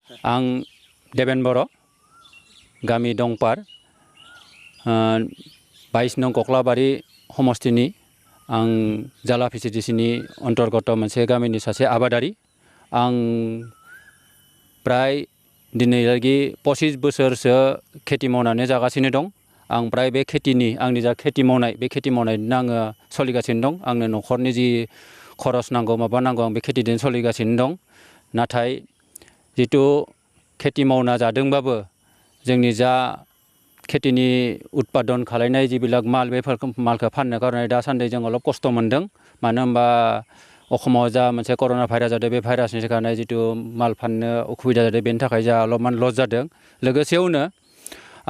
आं देबेन बर' गामि दंपार 22 नं कक्लाबारि समस्तिनि आं जाला पिसिडिसिनि अंतर्गत मोनसे गामिनि सासे आबादारि आं प्राय दिनैलागि 25 बोसोरसो खेथि मावनानै जागासिनो दं आं प्राय बे खेतिनि आंनि जा खेति मावनाय बे खेति मावनायजोंनो आङो सोलिगासिनो दं आंनो न'खरनि जि खरस नांगौ माबा नांगौ आं बे खेतिजों सोलिगासिनो दं नाथाय जितु खेति मावना जादोंबाबो जोंनि जा खेतिनि उत्पादन खालायनाय जिबिलाक माल बेफोर मालखौ फाननो कारणे दासान्दि जों अलप खस्थ' मोनदों मानो होनबा अखमाव जा मोनसे कर'ना भाइरास जादों बे भाइरासनि कारणे जितु माल फाननो उसुबिदा जादों बेनि थाखाय जा अलपमान लस जादों लोगोसेयावनो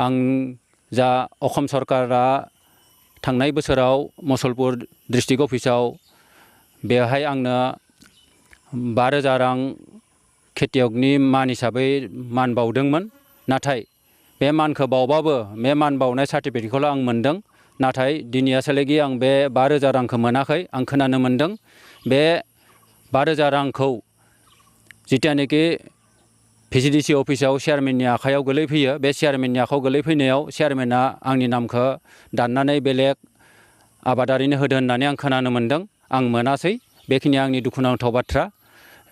आं जा असम सरकारा थांनाय बोसोराव मुसलपुर डिस्ट्रिक्ट अफिसाव बेवहाय आंनो 12,000 रां खेतियकनि मान हिसाबै मान बावदोंमोन नाथाय बे मानखौ बावबाबो बे मान बावनाय सार्टिफिकेटखौल' आं मोनदों नाथाय दिनैयासोलागि आं बे 12,000 रांखौ मोनाखै आं खोनानो मोनदों बे 12,000 रांखौ जितियानोखि पिसिडिसि अफिसाव चेयारमेननि आखायाव गोलैफैयो बे चेयारमेननि आखायाव गोलैफैनायाव चेयारमेना आंनि नामखौ दाननानै बेलेग आबादारिनो होदो होननानै आं खोनानो मोनदों आं मोनासै बेखिनि आंनि दुखुनांथाव बाथ्रा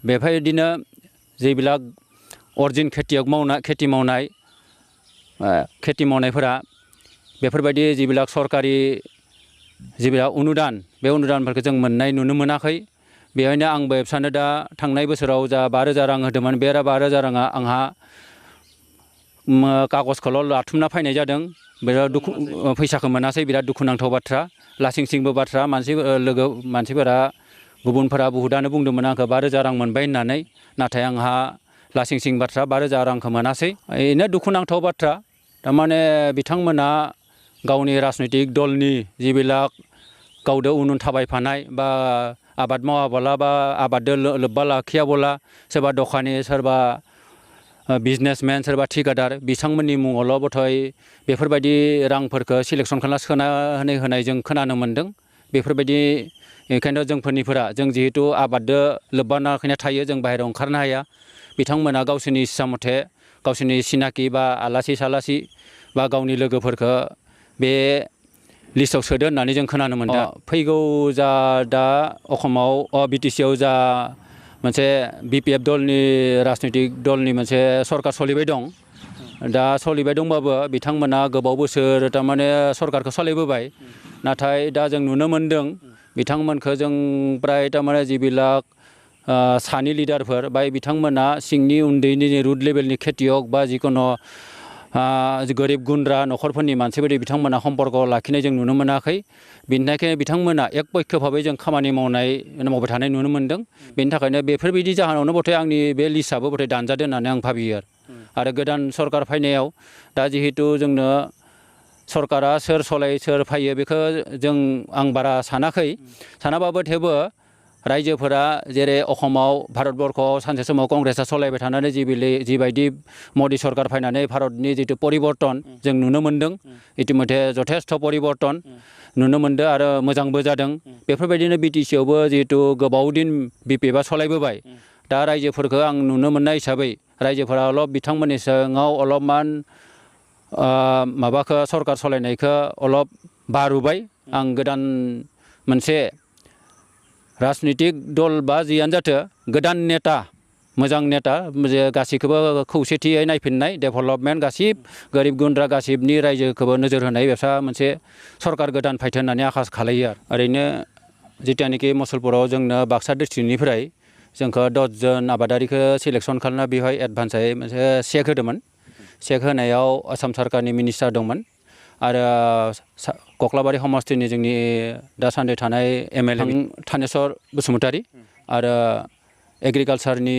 बेबायदिनो जेबिलाक अरिजिन खेति मावनायफोरा बेफोरबायदि जिबिलाक सरकारि जिबिलाक अनुदान बे अनुदानफोरखौ जों मोननाय नुनो मोनाखै बेहायनो आंबो सानो दा थांनाय बोसोराव जा 12,000 रां होदोंमोन बे 12,000 राङा आंहा कागजखौल' लाथुमना फैनाय जादों बिराद दुखु फैसाखौ मोनासै बिराद दुखुनांथाव बाथ्रा लासिंसिंबो बाथ्रा मानसिफोरा गुबुनफोरा बहुतानो बुंदोंमोन आंखौ 12,000 रां मोनबाय होननानै नाथाय आंहा लासिंसिं बाथ्रा 12,000 रांखौ मोनासै बेनो दुखुनांथाव बाथ्रा थारमाने बिथांमोना गावनि राजनैतिक दलनि जिबिलाक गावदो उन थाबायफानाय बा आबाद मावाबोला बा आबादजों लोब्बा लाखियाबोला सोरबा दखानि सोरबा बिजनेसमेन सोरबा ठिकादार बिथांमोननि मुङावल' बथय बेफोरबायदि रांफोरखौ सिलेक्सन खालामना होनाय जों खोनानो मोनदों बेफोरबायदि बेखायनो जों जिहेतु आबादजों लोब्बा लाखिना थायो जों बाहेरायाव ओंखारनो हाया बिथांमोना गावसोरनि इस्सा मथे गावसोरनि सिनाखि बा आलासि सालासि बा गावनि लोगोफोरखौ बे लिस्टआव सोदो होननानै जों खोनानो मोनदों फैगौ जा दा असमाव बिटिसिआव जा मोनसे बिपिएफ दलनि राजनैतिक दलनि मोनसे सरकार सोलिबाय दं दा सोलिबाय दंबाबो बिथांमोना गोबाव बोसोर थारमाने सरकारखौ सालायबोबाय नाथाय दा जों नुनो मोनदों बिथांमोनखौ जों प्राय थारमाने जिबिलाक सानि लिडारफोर बाय बिथांमोना सिंनि उन्दैनि रुट लेभेलनि खेतियक बा जिखुनु गोरिब गुन्द्रा न'खरफोरनि मानसिफोरनि बिथांमोना सम्पर्क लाखिनाय जों नुनो मोनाखै बेनिखायनो बिथांमोना एकपक्ष भाबै जों खामानि मावबाय थानाय नुनो मोनदों बेनि थाखायनो बेफोरबायदि जाहोनावनो बथाय आंनि बे लिस्टआबो बथाय दानजादों होननानै आं भाबियो आरो गोदान सरकार फैनायाव दा जिहेतु जोंनो सरकारा सोर सलाय सोर फैयो बेखौ आं बारा सानाबाबो थेवबो रायजोफोरा जेरै असमाव भारतबर्षआव सानसे समाव कंग्रेसआ सलायबाय थानानै जिबायदि मदि सरकार फैनानै भारतनि जितु परिबर्तन जों नुनो मोनदों इतिमध्य जथेस्थ परिबर्तन नुनो मोनदों आरो मोजांबो जादों बेफोरबायदिनो बिटिसिआवबो जिहेतु गोबाव दिन बिपिएफआ सलायबोबाय दा रायजोफोरखौ आं नुनो मोननाय हिसाबै रायजोफोरा बिथांमोननि सिङाव अलपमान माबाखौ सरकार सलायनायखौ अलप बारुबाय आं गोदान मोनसे राजनैतिक दल बा जियानो जाथों गोदान नेता मोजां नेता गासैखौबो खौसेथियै नायफिननाय डेभेलपमेन्ट गासिब गोरिब गुन्द्रा गासिबनि रायजोखौबो नोजोर होनाय बेसा मोनसे सरकार गोदान फैथों होननानै आखा खालायो ओरैनो जितियानोखि मुसलपुराव जोंनो बाक्सा डिस्ट्रिक्टनिफ्राय जोंखौ 10 जन आबादारिखौ सिलेक्सन खालामना बेवहाय एडभान्सै मोनसे चेक होदोंमोन चेक होनायाव आसाम सरकारनि मिनिस्टार दंमोन आरो कक्लाबारि समस्तिनि जोंनि दासान्दि थानाय एमएलए थानेस्वर बसुमतारी आरो एग्रिकालसारनि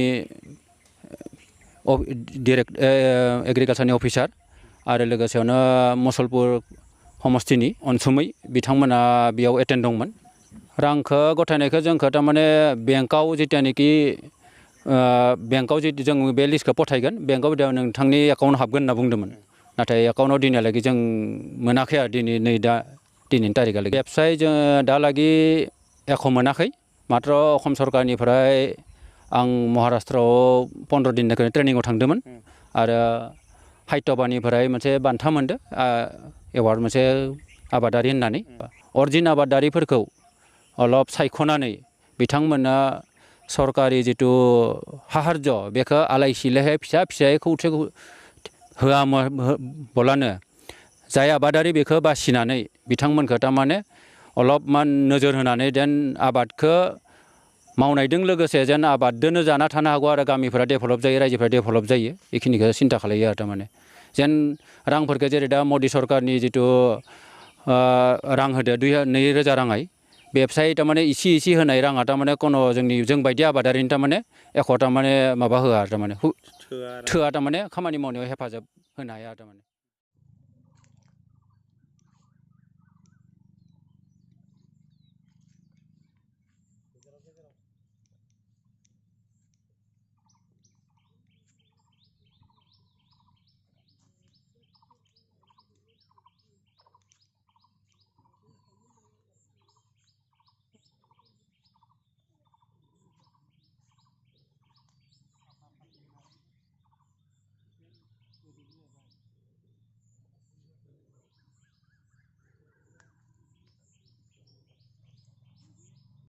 एग्रिकालसारनि अफिसार आरो लोगोसेयावनो मुसलपुर समस्तिनि अनसुमै बिथांमोना बेयाव एटेन्ड दंमोन रांखौ गथायनायखौ जोंखौ थारमाने बेंकआव जितियानोखि बेंकआव जों बे लिस्टखौ पठायगोन बेंकआव नोंथांनि एकाउन्ट हाबगोन होनना बुंदोंमोन नाथाय एकाउन्टआव दिनैहालागि जों मोनाखै आरो दिनैनि तारिखहालागि वेबसाइट जों दालागि एख' मोनाखै मात्र असम सरकारनिफ्राय आं महाराष्ट्रआव 15 दिननिफ्राय ट्रेनिंआव थांदोंमोन आरो हायतबानिफ्राय मोनसे बान्था मोनदो एवार्ड मोनसे आबादारि होननानै अरिजिन आबादारिफोरखौ अलप सायख'नानै बिथांमोना सरकारि जितु साहार्य बेखौ आलाय सिलायहाय फिसा फिसायै खौसे होआमोनब्लानो जाय आबादारि बेखौ बासिनानै बिथांमोनखौ थारमाने अलपमान नोजोर होनानै जेन आबादखौ मावनायजों लोगोसे जेन आबादजोंनो जाना थानो हागौ आरो गामिफोरा डेभेलप जायो रायजोफोरा डेभेलप जायो बेखिनिखौ सिन्था खालायो आरो थारमाने जेन रांफोरखौ जेरै दा मदि सरकारनि जितु रां होदो 2,000 राङै बेबसाय थारमाने इसे होनाय राङा थारमाने जों बायदि आबादारिनि थारमाने एख' थारमाने माबा होआ आरो थारमाने थोआ थारमाने खामानि मावनायाव हेफाजाब होनो हाया थारमाने